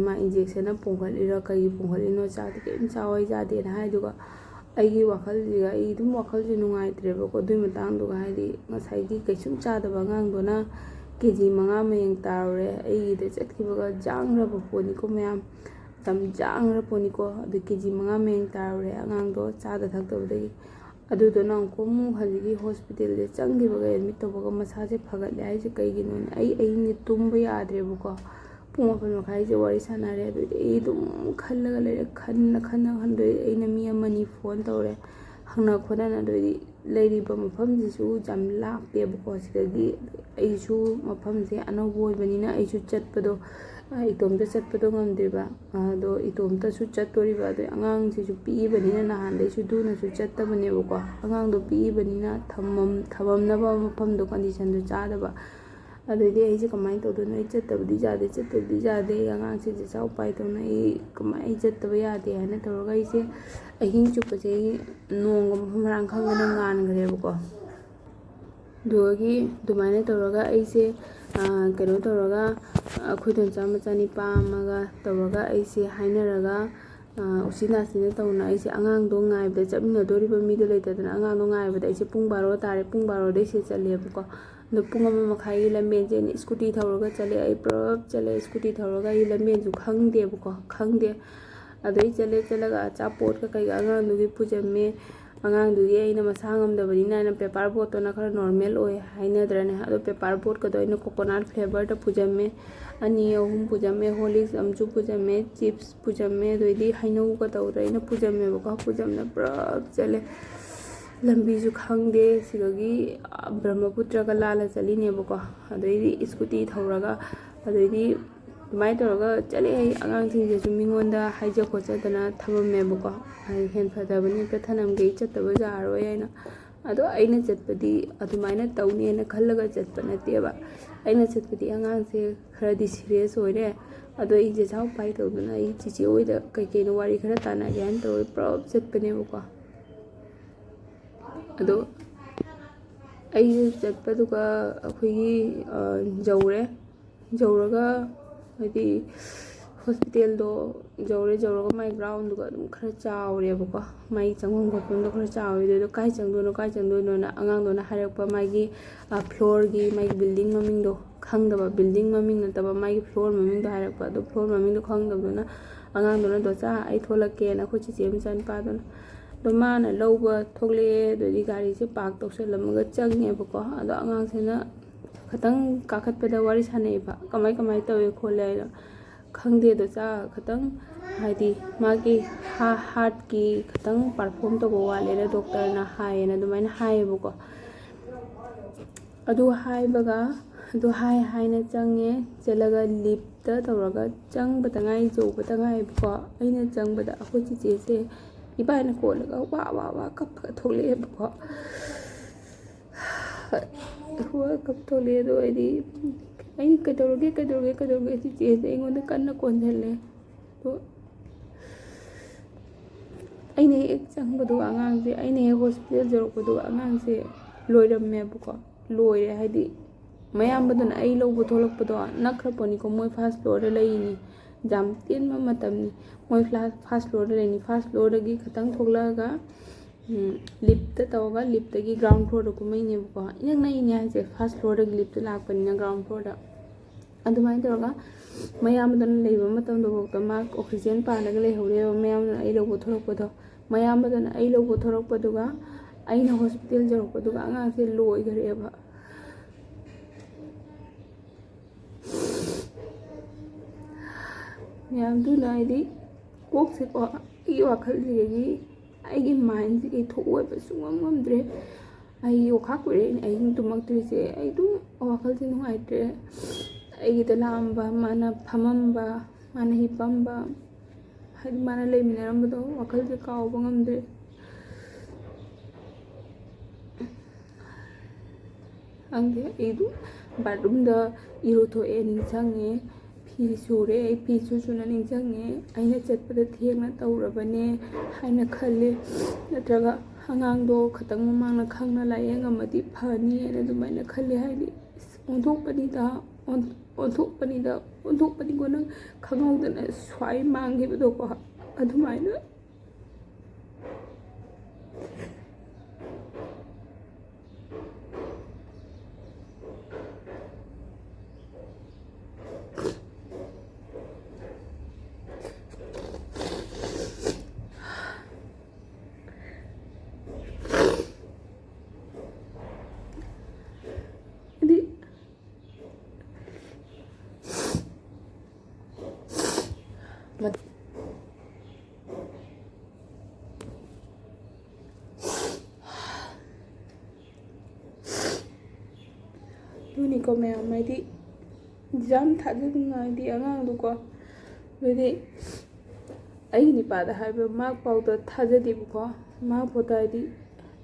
ꯃꯥ ꯏꯟꯖꯦꯛꯁꯟꯅ ꯄꯣꯝꯈꯠꯂꯤꯔꯥ ꯀꯩꯒꯤ ꯄꯣꯝꯈꯠꯂꯤꯅꯣ, ꯆꯥꯛꯇꯤ ꯀꯔꯤꯝ ꯆꯥꯎ ꯍꯥꯏ ꯌꯥꯗꯦꯅ ꯍꯥꯏ꯫ ꯑꯗꯨꯒ ꯑꯩꯒꯤ ꯋꯥꯈꯜꯁꯤꯒ, ꯑꯩ ꯑꯗꯨꯝ ꯋꯥꯈꯜꯁꯦ ꯅꯨꯡꯉꯥꯏꯇ꯭ꯔꯦꯕꯀꯣ ꯑꯗꯨꯒꯤ ꯃꯇꯥꯡꯗꯨꯒ꯫ ꯍꯥꯏꯗꯤ ꯉꯁꯥꯏꯒꯤ ꯀꯩꯁꯨꯝ ꯆꯥꯗꯕ ꯑꯉꯥꯡꯗꯨꯅ ꯀꯦ ꯖꯤ ꯃꯉꯥ ꯃꯌꯦꯡ ꯇꯥꯔꯨꯔꯦ꯫ ꯑꯩꯒꯤꯗ ꯆꯠꯈꯤꯕꯒ ꯖꯥꯡꯈ꯭ꯔꯕ ꯄꯣꯠꯅꯤꯀꯣ ꯃꯌꯥꯝ, ꯃꯇꯝ ꯖꯥꯡꯈ꯭ꯔ ꯄꯣꯠꯅꯤꯀꯣ꯫ ꯑꯗꯨ ꯀꯦ ꯖꯤ ꯃꯉꯥ ꯃꯌꯦꯡ ꯇꯥꯔꯨꯔꯦ ꯑꯉꯥꯡꯗꯣ ꯆꯥꯗ ꯊꯛꯇꯕꯗꯒꯤ꯫ ꯑꯗꯨꯗꯨꯅ ꯑꯃꯨꯛꯀ ꯑꯃꯨꯛ ꯍꯧꯖꯤꯛꯀꯤ ꯍꯣꯁꯄꯤꯇꯥꯜꯗ ꯆꯪꯈꯤꯕꯒ, ꯑꯦꯗꯃꯤꯠ ꯇꯧꯕꯒ ꯃꯁꯥꯁꯦ ꯐꯒꯠꯂꯦ ꯍꯥꯏꯁꯦ ꯀꯩꯒꯤꯅꯣꯅꯦ? ꯑꯩ ꯑꯍꯤꯡꯁꯦ ꯇꯨꯝꯕ ꯌꯥꯗ꯭ꯔꯦꯕꯀꯣ꯫ ꯄꯨꯡ ꯃꯥꯄꯟ ꯃꯈꯥꯏꯁꯦ ꯋꯥꯔꯤ ꯁꯥꯟꯅꯔꯦ꯫ ꯑꯗꯨꯗꯤ ꯑꯩ ꯑꯗꯨꯝ ꯈꯜꯂꯒ ꯂꯩꯔꯦ꯫ ꯈꯟꯅ ꯈꯟꯅ ꯈꯟꯗꯣꯏ ꯑꯩꯅ ꯃꯤ ꯑꯃꯅꯤ ꯐꯣꯟ ꯇꯧꯔꯦ, ꯍꯪꯅ ꯈꯣꯠꯅꯅ꯫ ꯑꯗꯨꯗꯤ ꯂꯩꯔꯤꯕ ꯃꯐꯝꯁꯤꯁꯨ ꯌꯥꯝ ꯂꯥꯞꯄꯦꯕꯀꯣ ꯁꯤꯗꯒꯤ꯫ ꯑꯩꯁꯨ ꯃꯐꯝꯁꯦ ꯑꯅꯧꯕ ꯑꯣꯏꯕꯅꯤꯅ ꯑꯩꯁꯨ ꯆꯠꯄꯗꯣ, ꯑ, ꯏꯇꯣꯝꯇ ꯆꯠꯄꯗꯣ ꯉꯝꯗ꯭ꯔꯤꯕ꯫ ꯑꯗꯣ ꯏꯇꯣꯝꯇꯁꯨ ꯆꯠꯇꯣꯔꯤꯕ꯫ ꯑꯗꯩ ꯑꯉꯥꯡꯁꯤꯁꯨ ꯄꯤꯛꯏꯕꯅꯤꯅ ꯅꯍꯥꯟꯗꯩꯁꯨ ꯗꯨꯅꯁꯨ ꯆꯠꯇꯕꯅꯦꯕꯀꯣ꯫ ꯑꯉꯥꯡꯗꯣ ꯄꯤꯛꯏꯕꯅꯤꯅ ꯊꯝꯃꯝ-, ꯊꯝꯃꯝꯅꯕ ꯃꯐꯝꯗꯣ, ꯀꯟꯗꯤꯁꯟꯗꯣ ꯆꯥꯗꯕ꯫ ꯑꯗꯩꯗꯤ ꯑꯩꯁꯦ ꯀꯃꯥꯏꯅ ꯇꯧꯗꯣꯏꯅꯣ? ꯑꯩ ꯆꯠꯇꯕꯗꯤ ꯌꯥꯗꯦ, ꯆꯠꯇꯕꯗꯤ ꯌꯥꯗꯦ꯫ ꯑꯩ ꯑꯉꯥꯡꯁꯤꯡꯁꯦ ꯆꯥꯎ ꯄꯥꯏ ꯇꯧꯅ ꯑꯩ ꯀꯃꯥꯏ-, ꯑꯩ ꯆꯠꯇꯕ ꯌꯥꯗꯦ ꯍꯥꯏꯅ ꯇꯧꯔꯒ ꯑꯩꯁꯦ ꯑꯍꯤꯡ ꯆꯨꯞꯄꯁꯦ ꯑꯩ ꯅꯣꯡꯒ ꯃꯐꯝ ꯃꯔꯥꯡ ꯈꯪꯗꯅ ꯉꯥꯟꯈ꯭ꯔꯦꯕꯀꯣ꯫ ꯑꯗꯨꯗꯒꯤ ꯑꯗꯨꯃꯥꯏꯅ ꯇꯧꯔꯒ ꯑꯩꯁꯦ, ꯑ, ꯀꯩꯅꯣ ꯇꯧꯔꯒ ꯑꯩꯈꯣꯏ ꯏꯗꯣꯝꯆꯥ ꯃꯆꯥꯅꯤꯄꯥ ꯑꯃꯒ ꯇꯧꯔꯒ ꯑꯩꯁꯦ ꯍꯥꯏꯅꯔꯒ, ꯑ, ꯎꯆꯤꯟ ꯅꯥꯆꯤꯟꯅ ꯇꯧꯅ ꯑꯩꯁꯦ ꯑꯉꯥꯡꯗꯣ ꯉꯥꯏꯕꯗ, ꯆꯠꯃꯤꯟꯅꯗꯣꯔꯤꯕ ꯃꯤꯗꯣ ꯂꯩꯇꯗꯅ ꯑꯉꯥꯡꯗꯣ ꯉꯥꯏꯕꯗ ꯑꯩꯁꯦ ꯄꯨꯡ ꯕꯥꯔꯣ ꯇꯥꯔꯦ꯫ ꯄꯨꯡ ꯕꯥꯔꯣꯗꯩ ꯁꯤꯗ ꯆꯠꯂꯦꯕꯀꯣ꯫ ꯑꯗꯣ ꯄꯨꯡ ꯑꯃ ꯃꯈꯥꯏꯒꯤ ꯂꯝꯕꯦꯟꯁꯦ ꯑꯩꯅ ꯁ꯭ꯀꯨꯇꯤ ꯊꯧꯔꯒ ꯆꯠꯂꯦ꯫ ꯑꯩ ꯄꯨꯂꯞ ꯆꯠꯂꯦ ꯁ꯭ꯀꯨꯇꯤ ꯊꯧꯔꯒ꯫ ꯑꯩ ꯂꯝꯕꯦꯟꯁꯨ ꯈꯪꯗꯦꯕꯀꯣ, ꯈꯪꯗꯦ꯫ ꯑꯗꯩ ꯆꯠꯂꯦ, ꯆꯠꯂꯒ ꯑꯆꯥꯄꯣꯠꯀ ꯀꯩꯀꯥ ꯑꯉꯥꯡꯗꯨꯒꯤ ꯄꯨꯖꯝꯃꯦ꯫ ꯑꯉꯥꯡꯗꯨꯒꯤ ꯑꯩꯅ ꯃꯁꯥ ꯉꯝꯗꯕꯅꯤꯅ ꯑꯩꯅ paper boat ꯇꯨꯅ ꯈꯔ normal ꯑꯣꯏ ꯍꯥꯏꯅꯗ꯭ꯔꯅꯦ꯫ ꯑꯗꯣ paper boat ꯀꯗꯣ ꯑꯩꯅ coconut flavour ꯗ ꯄꯨꯖꯝꯃꯦ꯫ ꯑꯅꯤ ꯑꯍꯨꯝ ꯄꯨꯖꯝꯃꯦ꯫ Horlicks ꯑꯃꯁꯨ ꯄꯨꯖꯝꯃꯦ꯫ Chips ꯄꯨꯖꯝꯃꯦ꯫ ꯑꯗꯩꯗꯤ ꯍꯩꯅꯧꯒ ꯇꯧꯗꯅ ꯑꯩꯅ ꯄꯨꯖꯝꯃꯦꯕꯀꯣ꯫ ꯄꯨꯖꯝꯅ ꯄꯨꯂꯞ ꯆꯠꯂꯦ꯫ ꯂꯝꯕꯤꯁꯨ ꯈꯪꯗꯦ꯫ ꯁꯤꯗꯒꯤ, ꯑ, ꯕ꯭ꯔꯍ꯭ꯃꯄꯨꯇ꯭ꯔꯒ ꯂꯥꯜꯂ ꯆꯠꯂꯤꯅꯦꯕꯀꯣ꯫ ꯑꯗꯩꯗꯤ ꯁ꯭ꯀꯨꯇꯤ ꯊꯧꯔꯒ, ꯑꯗꯩꯗꯤ ꯑꯗꯨꯃꯥꯏꯅ ꯇꯧꯔꯒ ꯆꯠꯂꯦ꯫ ꯑꯩ ꯑꯉꯥꯡꯁꯤꯡꯁꯤꯁꯨ ꯃꯤꯉꯣꯟꯗ ꯍꯥꯏꯖ ꯈꯣꯠꯆꯗꯅ ꯊꯝꯃꯝꯃꯦꯕꯀꯣ꯫ ꯑꯩ ꯍꯦꯟ ꯐꯗꯕꯅꯤ, ꯑꯝꯇ ꯊꯅꯝꯒꯦ, ꯑꯩ ꯆꯠꯇꯕ ꯌꯥꯔꯔꯣꯏ ꯍꯥꯏꯅ꯫ ꯑꯗꯣ ꯑꯩꯅ ꯆꯠꯄꯗꯤ ꯑꯗꯨꯃꯥꯏꯅ ꯇꯧꯅꯦꯅ ꯈꯜꯂꯒ ꯆꯠꯄ ꯅꯠꯇꯦꯕ꯫ ꯑꯩꯅ ꯆꯠꯄꯗꯤ ꯑꯉꯥꯡꯁꯦ ꯈꯔꯗꯤ serious ꯑꯣꯏꯔꯦ꯫ ꯑꯗꯣ ꯑꯩꯁꯦ ꯆꯥꯎ ꯄꯥꯏ ꯇꯧꯗꯅ ꯑꯩ ꯆꯤꯆꯦ ꯍꯣꯏꯗ ꯀꯩꯀꯩꯅꯣ ꯋꯥꯔꯤ ꯈꯔ ꯇꯥꯟꯅꯒꯦ ꯍꯥꯏꯅ ꯇꯧꯔꯒ ꯄꯨꯂꯞ ꯆꯠꯄꯅꯦꯕꯀꯣ꯫ ꯑꯗꯣ ꯑꯩꯁꯦ ꯆꯠꯄꯗꯨꯒ ꯑꯩꯈꯣꯏꯒꯤ, ꯑ, ꯌꯧꯔꯦ꯫ ꯌꯧꯔꯒ ꯍꯥꯏꯗꯤ ꯍꯣꯁꯄꯤꯇꯥꯜꯗꯣ ꯌꯧꯔꯦ꯫ ꯌꯧꯔꯒ ꯃꯥꯏ ꯒ꯭ꯔꯥꯎꯟꯗꯨꯒ ꯑꯗꯨꯝ ꯈꯔ ꯆꯥꯎꯔꯦꯕꯀꯣ꯫ ꯃꯥꯏ ꯆꯪꯐꯝ ꯈꯣꯠꯐꯝꯗꯣ ꯈꯔ ꯆꯥꯎꯔꯦ꯫ ꯑꯗꯨꯗꯣ ꯀꯥꯏ ꯆꯪꯗꯣꯏꯅꯣ, ꯀꯥꯏ ꯆꯪꯗꯣꯏꯅꯣꯅ ꯑꯉꯥꯡꯗꯨꯅ ꯍꯥꯏꯔꯛꯄ, ꯃꯥꯒꯤ ꯐ꯭ꯂꯣꯔꯒꯤ, ꯃꯥꯒꯤ ꯕꯤꯜꯗꯤꯡ ꯃꯃꯤꯡꯗꯣ ꯈꯪꯗꯕ, ꯕꯤꯜꯗꯤꯡ ꯃꯃꯤꯡ ꯅꯠꯇꯕ, ꯃꯥꯒꯤ ꯐ꯭ꯂꯣꯔ ꯃꯃꯤꯡꯗꯣ ꯍꯥꯏꯔꯛꯄ꯫ ꯑꯗꯣ ꯐ꯭ꯂꯣꯔ ꯃꯃꯤꯡꯗꯣ ꯈꯪꯗꯕꯗꯨꯅ ꯑꯉꯥꯡꯗꯨꯅ, "ꯗꯣꯆꯥ, ꯑꯩ ꯊꯣꯛꯂꯛꯀꯦꯅ" ꯑꯩꯈꯣꯏ ꯆꯤꯆꯦ ꯃꯆꯥꯅꯨꯄꯥꯗꯨꯅ꯫ ꯑꯗꯣ ꯃꯥꯅ ꯂꯧꯕ ꯊꯣꯛꯂꯛꯑꯦ꯫ ꯑꯗꯨꯗꯤ ꯒꯥꯔꯤꯁꯦ ꯄꯥꯔꯛ ꯇꯧꯁꯜꯂꯝꯃꯒ ꯆꯪꯉꯦꯕꯀꯣ꯫ ꯑꯗꯣ ꯑꯉꯥꯡꯁꯤꯅ ꯈꯤꯇꯪ ꯀꯥꯈꯠꯄꯗ ꯋꯥꯔꯤ ꯁꯥꯟꯅꯩꯑꯕ, "ꯀꯃꯥꯏ ꯀꯃꯥꯏ ꯇꯧꯋꯦ ꯈꯣꯠꯂꯦ" ꯍꯥꯏꯗꯣ꯫ "ꯈꯪꯗꯦ ꯗꯣꯆꯥ, ꯈꯤꯇꯪ ꯍꯥꯏꯗꯤ ꯃꯥꯒꯤ ꯍꯥꯔꯠꯀꯤ ꯈꯤꯇꯪ ꯄꯔꯐꯣꯝ ꯇꯧꯕ ꯋꯥꯠꯂꯦꯅ ꯗꯣꯛꯇꯔꯅ ꯍꯥꯏꯌꯦꯅ" ꯑꯗꯨꯃꯥꯏꯅ ꯍꯥꯏꯌꯦꯕꯀꯣ꯫ ꯑꯗꯨ ꯍꯥꯏꯕꯒ, ꯑꯗꯨ ꯍꯥꯏ ꯍꯥꯏꯅ ꯆꯪꯉꯦ꯫ ꯆꯠꯂꯒ ꯂꯤꯞꯇ ꯇꯧꯔꯒ ꯆꯪꯕꯇ ꯉꯥꯏ, ꯌꯧꯕꯇ ꯉꯥꯏꯕꯀꯣ꯫ ꯑꯩꯅ ꯆꯪꯕꯗ ꯑꯩꯈꯣꯏ ꯆꯤꯆꯦꯁꯦ ꯏꯕꯥꯏꯅ ꯀꯣꯜꯂꯒ ꯋꯥ ꯋꯥ ꯋꯥ ꯀꯞꯄꯒ ꯊꯣꯛꯂꯛꯑꯦꯕꯀꯣ꯫ ꯋꯥ ꯀꯞ ꯊꯣꯛꯂꯛꯑꯦ꯫ ꯑꯗꯣ ꯑꯩꯗꯤ, ꯑꯩꯅ "ꯀꯩꯗꯧꯔꯒꯦ, ꯀꯩꯗꯧꯔꯒꯦ, ꯀꯩꯗꯧꯔꯒꯦ?" ꯆꯤꯆꯦꯁꯦ ꯑꯩꯉꯣꯟꯗ ꯀꯟꯅ ꯀꯣꯟꯁꯤꯜꯂꯦ꯫ ꯑꯗꯣ ꯑꯩꯅ ꯍꯦꯛ ꯆꯪꯕꯗꯣ ꯑꯉꯥꯡꯁꯦ, ꯑꯩꯅ ꯍꯦꯛ ꯍꯣꯁꯄꯤꯇꯥꯜ ꯌꯧꯔꯛꯄꯗꯣ ꯑꯉꯥꯡꯁꯦ ꯂꯣꯏꯔꯝꯃꯦꯕꯀꯣ꯫ ꯂꯣꯏꯔꯦ ꯍꯥꯏꯗꯤ ꯃꯌꯥꯝꯕꯗꯨꯅ ꯑꯩ ꯂꯧꯕ ꯊꯣꯛꯂꯛꯄꯗꯣ ꯅꯛꯈ꯭ꯔꯄꯣꯠꯅꯤꯀꯣ, ꯃꯣꯏ ꯐꯥꯔꯁ ꯐ꯭ꯂꯣꯔꯗ ꯂꯩꯔꯤꯅꯤ, ꯌꯥꯝ ꯇꯦꯟꯕ ꯃꯇꯝꯅꯤ꯫ ꯃꯣꯏ ꯐ꯭ꯂꯥ-, ꯐꯥꯔꯁ ꯐ꯭ꯂꯣꯔꯗ ꯂꯩꯅꯤ꯫ ꯐꯥꯔꯁ ꯐ꯭ꯂꯣꯔꯗꯒꯤ ꯈꯤꯇꯪ ꯊꯣꯛꯂꯛꯑꯒ, ꯎꯝ, ꯂꯤꯞꯇ ꯇꯧꯔꯒ ꯂꯤꯞꯇꯒꯤ ꯒ꯭ꯔꯥꯎꯟ ꯐ꯭ꯂꯣꯔꯗ ꯀꯨꯝꯃꯛꯏꯅꯦꯕꯀꯣ꯫ ꯏꯅꯛ ꯅꯛꯏꯅꯦ ꯍꯥꯏꯁꯦ, ꯐꯥꯔꯁ ꯐ꯭ꯂꯣꯔꯗꯒꯤ ꯂꯤꯞꯇ ꯂꯥꯛꯄꯅꯤꯅ ꯒ꯭ꯔꯥꯎꯟ ꯐ꯭ꯂꯣꯔꯗ꯫ ꯑꯗꯨꯃꯥꯏꯅ ꯇꯧꯔꯒ ꯃꯌꯥꯝꯕꯗꯨꯅ ꯂꯩꯕ ꯃꯇꯝꯗꯨꯐꯥꯎꯗ ꯃꯥ ꯑꯣꯛꯁꯤꯖꯦꯟ ꯄꯥꯜꯂꯒ ꯂꯩꯍꯧꯔꯦꯕ꯫ ꯃꯌꯥꯝꯕꯗꯨꯅ ꯑꯩ ꯂꯧꯕ ꯊꯣꯔꯛꯄꯗꯣ, ꯃꯌꯥꯝꯕꯗꯨꯅ ꯑꯩ ꯂꯧꯕ ꯊꯣꯔꯛꯄꯗꯨꯒ ꯑꯩꯅ ꯍꯣꯁꯄꯤꯇꯥꯜ ꯌꯧꯔꯛꯄꯗꯨꯒ ꯑꯉꯥꯡꯁꯦ ꯂꯣꯏꯈꯔꯦꯕ꯫ ꯃꯌꯥꯝꯗꯨꯅ ꯍꯥꯏꯗꯤ ꯀꯣꯛꯁꯦꯀꯣ, ꯑꯩꯒꯤ ꯋꯥꯈꯜꯁꯤꯗꯒꯤ, ꯑꯩꯒꯤ ꯃꯥꯏꯟꯁꯤꯗꯒꯤ ꯊꯣꯛꯑꯣꯏꯕ ꯁꯨꯡꯉꯝ ꯉꯝꯗ꯭ꯔꯦ꯫ ꯑꯩ ꯑꯣꯈꯥꯛ ꯀꯨꯏꯔꯦ ꯑꯩꯅ ꯑꯍꯤꯡ ꯇꯨꯝꯃꯛꯇ꯭ꯔꯤꯁꯦ꯫ ꯑꯩ ꯑꯗꯨꯝ ꯋꯥꯈꯜꯁꯦ ꯅꯨꯡꯉꯥꯏꯇ꯭ꯔꯦ꯫ ꯑꯩꯒꯤꯗ ꯂꯥꯛꯑꯝꯕ, ꯃꯥꯅ ꯐꯝꯃꯝꯕ, ꯃꯥꯅ ꯍꯤꯞꯄꯝꯕ, ꯍꯥꯏꯗꯤ ꯃꯥꯅ ꯂꯩꯃꯤꯟꯅꯔꯝꯕꯗꯣ ꯋꯥꯈꯜꯁꯦ ꯀꯥꯎꯕ ꯉꯝꯗ꯭ꯔꯦ꯫ ꯈꯪꯗꯦ, ꯑꯩꯗꯣ ꯕꯥꯠꯔꯨꯝꯗ ꯏꯔꯨꯊꯣꯛꯑꯦ ꯅꯤꯡꯁꯤꯡꯉꯦ, ꯐꯤ ꯁꯨꯔꯦ, ꯑꯩ ꯐꯤ ꯁꯨ ꯁꯨꯅ ꯅꯤꯡꯁꯤꯡꯉꯦ꯫ ꯑꯩꯅ ꯆꯠꯄꯗ ꯊꯦꯡꯅ ꯇꯧꯔꯕꯅꯦ ꯍꯥꯏꯅ ꯈꯜꯂꯦ, ꯅꯠꯇ꯭ꯔꯒ ꯑꯉꯥꯡꯗꯣ ꯈꯤꯇꯪ ꯃꯃꯥꯡꯅ ꯈꯪꯅ ꯂꯥꯏꯌꯦꯡꯉꯝꯃꯗꯤ ꯐꯅꯤ ꯍꯥꯏꯅ ꯑꯗꯨꯃꯥꯏꯅ ꯈꯜꯂꯦ꯫ ꯍꯥꯏꯗꯤ ꯑꯣꯟꯊꯣꯛꯄꯅꯤꯗ, ꯑꯣꯟ-, ꯑꯣꯟꯊꯣꯛꯄꯅꯤꯗ꯫ ꯑꯣꯟꯊꯣꯛꯄꯅꯤꯀꯣ, ꯅꯪ ꯈꯪꯍꯧꯗꯅ ꯁ꯭ꯋꯥꯏ ꯃꯥꯡꯈꯤꯕꯗꯣꯀꯣ, ꯑꯗꯨꯃꯥꯏꯅ꯫ ꯍꯥꯏꯗꯤ, ꯃꯠ-, ꯑꯗꯨꯅꯤꯀꯣ ꯃꯌꯥꯝ, ꯍꯥꯏꯗꯤ, ꯌꯥꯝ ꯊꯥꯖꯅꯤꯡꯉꯥꯏꯗꯤ ꯑꯉꯥꯡꯗꯣꯀꯣ꯫ ꯑꯗꯨꯗꯤ ꯑꯩꯒꯤ ꯅꯤꯄꯥꯗ ꯍꯥꯏꯕ, ꯃꯥ ꯄꯥꯎꯗ ꯊꯥꯖꯗꯦꯕꯀꯣ꯫ ꯃꯥ ꯄꯣꯠꯇ ꯍꯥꯏꯗꯤ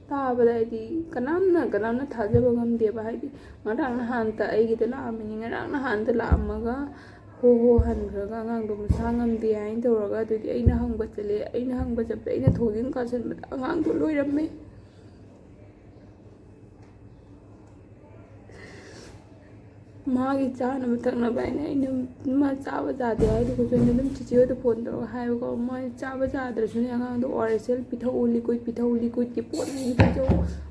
ꯇꯥꯕꯗ ꯍꯥꯏꯗꯤ ꯀꯅꯥꯝꯅ, ꯀꯅꯥꯝꯅ ꯊꯥꯖꯕ ꯉꯝꯗꯦꯕ꯫ ꯍꯥꯏꯗꯤ ꯉꯔꯥꯡ ꯅꯍꯥꯟꯇ ꯑꯩꯒꯤꯗ ꯂꯥꯛꯑꯝꯃꯤꯅꯤ, ꯉꯔꯥꯡ ꯅꯍꯥꯟꯇ ꯂꯥꯛꯑꯝꯃꯒ ꯍꯣ ꯍꯣ ꯍꯟꯈ꯭ꯔꯒ ꯑꯉꯥꯡꯗꯣ ꯃꯁꯥ ꯉꯝꯗꯦ ꯍꯥꯏꯅ ꯇꯧꯔꯒ, ꯑꯗꯨꯗꯤ ꯑꯩꯅ ꯍꯪꯕ ꯆꯠꯂꯦ꯫ ꯑꯩꯅ ꯍꯪꯕ ꯆꯠꯄꯗ ꯑꯩꯅ ꯊꯣꯡꯖꯤꯟ ꯀꯥꯁꯟꯕꯗ ꯑꯉꯥꯡꯗꯣ ꯂꯣꯏꯔꯝꯃꯦ꯫ ꯃꯥꯒꯤ ꯆꯥꯅꯕ ꯊꯛꯅꯕ ꯍꯥꯏꯅ ꯑꯩꯅ ꯃꯥ ꯆꯥꯕ ꯆꯥꯗꯦ ꯍꯥꯏꯗꯨꯒꯁꯨ ꯑꯩꯅ ꯑꯗꯨꯝ ꯆꯤꯆꯦ ꯍꯣꯏꯗ ꯐꯣꯟ ꯇꯧꯔꯒ ꯍꯥꯏꯕꯀꯣ꯫ ꯃꯣꯏ ꯆꯥꯕ ꯆꯥꯗ꯭ꯔꯁꯨꯅꯦ ꯑꯉꯥꯡꯗꯣ ꯑꯣ ꯑꯥꯔ ꯑꯦꯁ ꯑꯦꯜ ꯄꯤꯊꯛꯎ, ꯂꯤꯀ꯭ꯋꯤꯠ ꯄꯤꯊꯛꯎ, ꯂꯤꯀ꯭ꯋꯤꯠꯀꯤ ꯄꯣꯠ ꯑꯃ ꯄꯤꯖꯧ,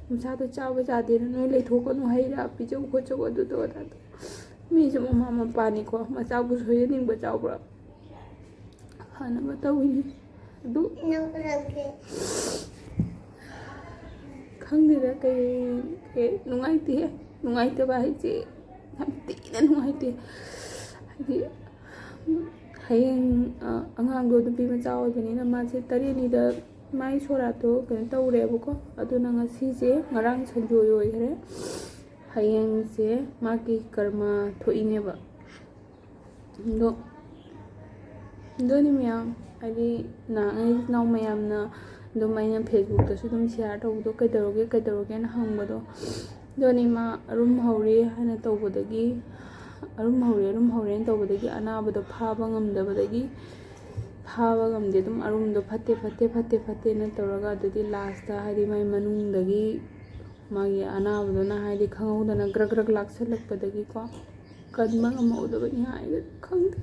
ꯃꯁꯥꯗꯣ ꯆꯥꯕ ꯆꯥꯗꯦꯅ ꯅꯣꯏ ꯂꯩꯊꯣꯛꯀꯅꯨ, ꯍꯩ ꯔꯥ ꯄꯤꯖꯧ ꯈꯣꯠꯆꯧ, ꯑꯗꯨ ꯇꯧ ꯑꯗꯥ ꯇꯧ꯫ ꯃꯤꯁꯨ ꯃꯃꯥ ꯃꯄꯥꯅꯤꯀꯣ, ꯃꯆꯥꯕꯨ ꯁꯣꯏꯍꯟꯅꯤꯡꯕ ꯆꯥꯎꯕ꯭ꯔꯥ? ꯐꯅꯕ ꯇꯧꯋꯤꯅꯤ꯫ ꯑꯗꯨ ꯈꯪꯗꯦꯗ, ꯀꯩ, ꯀꯩ, ꯅꯨꯡꯉꯥꯏꯇꯦ꯫ ꯅꯨꯡꯉꯥꯏꯇꯕ ꯍꯥꯏꯁꯦ ꯌꯥꯝ ꯊꯤꯅ ꯅꯨꯡꯉꯥꯏꯇꯦ꯫ ꯍꯥꯏꯗꯤ ꯍꯌꯦꯡ, ꯑ, ꯑꯉꯥꯡꯗꯣ ꯅꯨꯄꯤ ꯃꯆꯥ ꯑꯣꯏꯕꯅꯤꯅ ꯃꯥꯁꯦ ꯇꯔꯦꯠꯅꯤꯗ ꯃꯥꯏ ꯁꯣꯔꯥꯠꯇꯣ ꯀꯩꯅꯣ ꯇꯧꯔꯦꯕꯀꯣ꯫ ꯑꯗꯨꯅ ꯉꯁꯤꯁꯦ, ꯉꯔꯥꯡ ꯁꯟꯗꯣꯏ ꯑꯣꯏꯈ꯭ꯔꯦ, ꯍꯌꯦꯡꯁꯦ ꯃꯥꯒꯤ ꯀꯔꯃ ꯊꯣꯛꯏꯅꯦꯕ꯫ ꯑꯗꯣ, ꯑꯗꯨꯅꯤ ꯃꯌꯥꯝ, ꯍꯥꯏꯗꯤ ꯅꯍꯥꯟ ꯑꯩ ꯏꯆꯤꯟ ꯏꯅꯥꯎ ꯃꯌꯥꯝꯅ ꯑꯗꯨꯝ ꯑꯩꯅ ꯐꯦꯁꯕꯨꯛꯇꯁꯨ ꯑꯗꯨꯝ ꯁꯤꯌꯥꯔ ꯇꯧꯕꯗꯣ, "ꯀꯩꯗꯧꯔꯒꯦ, ꯀꯩꯗꯧꯔꯒꯦꯅ?" ꯍꯪꯕꯗꯣ꯫ ꯑꯗꯨꯅꯤ ꯃꯥ ꯑꯔꯨꯝ ꯍꯧꯔꯦ ꯍꯥꯏꯅ ꯇꯧꯕꯗꯒꯤ, ꯑꯔꯨꯝ ꯍꯧꯔꯦ, ꯑꯔꯨꯝ ꯍꯧꯔꯦꯅ ꯇꯧꯕꯗꯒꯤ ꯑꯅꯥꯕꯗꯣ ꯐꯥꯕ ꯉꯝꯗꯕꯗꯒꯤ, ꯐꯥꯕ ꯉꯝꯗꯦ, ꯑꯗꯨꯝ ꯑꯔꯨꯝꯗꯣ ꯐꯠꯇꯦ, ꯐꯠꯇꯦ, ꯐꯠꯇꯦ, ꯐꯠꯇꯦꯅ ꯇꯧꯔꯒ, ꯑꯗꯨꯗꯤ ꯂꯥꯁꯇ ꯍꯥꯏꯗꯤ ꯃꯥꯏ ꯃꯅꯨꯡꯗꯒꯤ ꯃꯥꯒꯤ ꯑꯅꯥꯕꯗꯨꯅ ꯍꯥꯏꯗꯤ ꯈꯪꯍꯧꯗꯅ ꯒ꯭ꯔꯛ ꯒ꯭ꯔꯛ ꯂꯥꯛꯁꯜꯂꯛꯄꯗꯒꯤꯀꯣ, ꯀꯟꯕ ꯉꯝꯍꯧꯗꯕꯅꯤ ꯍꯥꯏꯒꯗ꯭ꯔꯥ ꯈꯪꯗꯦ꯫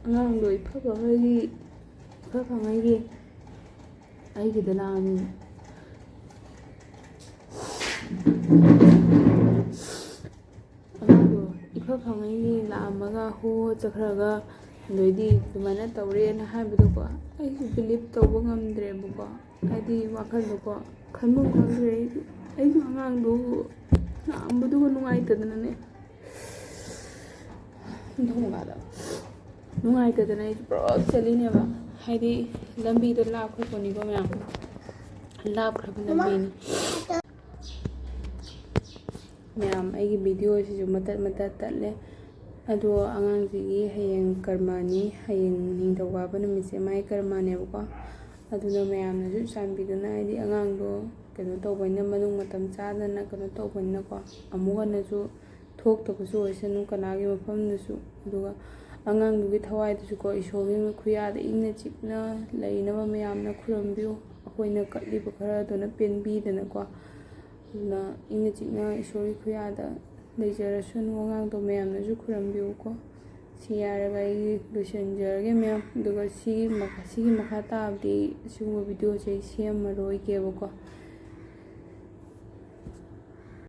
ꯑꯉꯥꯡꯗꯣ ꯏꯐ ꯐꯉꯩꯒꯤ, ꯏꯐ ꯐꯉꯩꯒꯤ ꯑꯩꯒꯤꯗ ꯂꯥꯛꯑꯝꯃꯤ꯫ ꯑꯉꯥꯡꯗꯣ ꯏꯐ ꯐꯉꯩꯒꯤ ꯂꯥꯛꯑꯝꯃꯒ ꯍꯣ ꯆꯠꯈ꯭ꯔꯒ ꯑꯗꯩꯗꯤ ꯑꯗꯨꯃꯥꯏꯅ ꯇꯧꯔꯦꯅ ꯍꯥꯏꯕꯗꯣꯀꯣ, ꯑꯩꯁꯨ ꯕꯤꯂꯤꯞ ꯇꯧꯕ ꯉꯝꯗ꯭ꯔꯦꯕꯀꯣ꯫ ꯍꯥꯏꯗꯤ ꯋꯥꯈꯜꯗꯣꯀꯣ, ꯈꯟꯐꯝ ꯈꯪꯗ꯭ꯔꯦ꯫ ꯑꯩꯁꯨ, ꯑꯩꯁꯨ ꯑꯉꯥꯡꯗꯣ ꯂꯥꯛꯑꯝꯕꯗꯨꯒ ꯅꯨꯡꯉꯥꯏꯇꯗꯅꯅꯦ, ꯏꯟꯊꯣꯛꯅꯕꯗ ꯅꯨꯡꯉꯥꯏꯇꯗꯅ ꯑꯩꯁꯨ ꯄꯨꯔꯥ ꯆꯠꯂꯤꯅꯦꯕ꯫ ꯍꯥꯏꯗꯤ ꯂꯝꯕꯤꯗꯣ ꯂꯥꯞꯈ꯭ꯔ ꯄꯣꯠꯅꯤꯀꯣ ꯃꯌꯥꯝ, ꯂꯥꯞꯈ꯭ꯔꯕ ꯂꯝꯕꯤꯅꯤ꯫ ꯃꯌꯥꯝ, ꯑꯩꯒꯤ ꯚꯤꯗꯤꯑꯣꯁꯤꯁꯨ ꯃꯇꯠ ꯃꯇꯠ ꯇꯠꯂꯦ꯫ ꯑꯗꯣ ꯑꯉꯥꯡꯁꯤꯒꯤ ꯍꯌꯦꯡ ꯀꯔꯃꯅꯤ, ꯍꯌꯦꯡ ꯅꯤꯡꯊꯧꯀꯥꯕ ꯅꯨꯃꯤꯠꯁꯦ ꯃꯥꯏ ꯀꯔꯃꯅꯦꯕꯀꯣ꯫ ꯑꯗꯨꯅ ꯃꯌꯥꯝꯅꯁꯨ ꯆꯥꯟꯕꯤꯗꯨꯅ, ꯍꯥꯏꯗꯤ ꯑꯉꯥꯡꯗꯣ ꯀꯩꯅꯣ ꯇꯧꯕꯅꯤꯅ, ꯃꯅꯨꯡ ꯃꯇꯝ ꯆꯥꯗꯅ ꯀꯩꯅꯣ ꯇꯧꯕꯅꯤꯅꯀꯣ, ꯑꯃꯨꯛ ꯍꯟꯅꯁꯨ ꯊꯣꯛꯇꯕꯁꯨ ꯑꯣꯏꯁꯅꯨ ꯀꯅꯥꯒꯤ ꯃꯐꯝꯗꯁꯨ꯫ ꯑꯗꯨꯒ ꯑꯉꯥꯡꯗꯨꯒꯤ ꯊꯋꯥꯏꯗꯨꯁꯨꯀꯣ, ꯏꯁꯣꯔꯒꯤ ꯈꯨꯌꯥꯗ ꯏꯪꯅ ꯆꯤꯛꯅ ꯂꯩꯅꯕ ꯃꯌꯥꯝꯅ ꯈꯨꯔꯨꯝꯕꯤꯌꯨ꯫ ꯑꯩꯈꯣꯏꯅ ꯀꯠꯂꯤꯕ ꯈꯔꯗꯨꯅ ꯄꯦꯟꯕꯤꯗꯅꯀꯣ꯫ ꯑꯗꯨꯅ ꯏꯪꯅ ꯆꯤꯛꯅ ꯏꯁꯣꯔꯒꯤ ꯈꯨꯌꯥꯗ ꯂꯩꯖꯔꯁꯅꯨ꯫ ꯑꯉꯥꯡꯗꯣ ꯃꯌꯥꯝꯅꯁꯨ ꯈꯨꯔꯨꯝꯕꯤꯌꯨꯀꯣ꯫ ꯁꯤ ꯌꯥꯔꯒ ꯑꯩ ꯂꯣꯏꯁꯤꯟꯖꯔꯒꯦ ꯃꯌꯥꯝ꯫ ꯑꯗꯨꯒ ꯁꯤꯒꯤ ꯃꯈꯥ, ꯁꯤꯒꯤ ꯃꯈꯥ ꯇꯥꯕꯗꯤ ꯑꯁꯤꯒꯨꯝꯕ ꯚꯤꯗꯤꯑꯣꯁꯦ ꯑꯩ ꯁꯦꯝꯃꯔꯣꯏꯒꯦꯕꯀꯣ꯫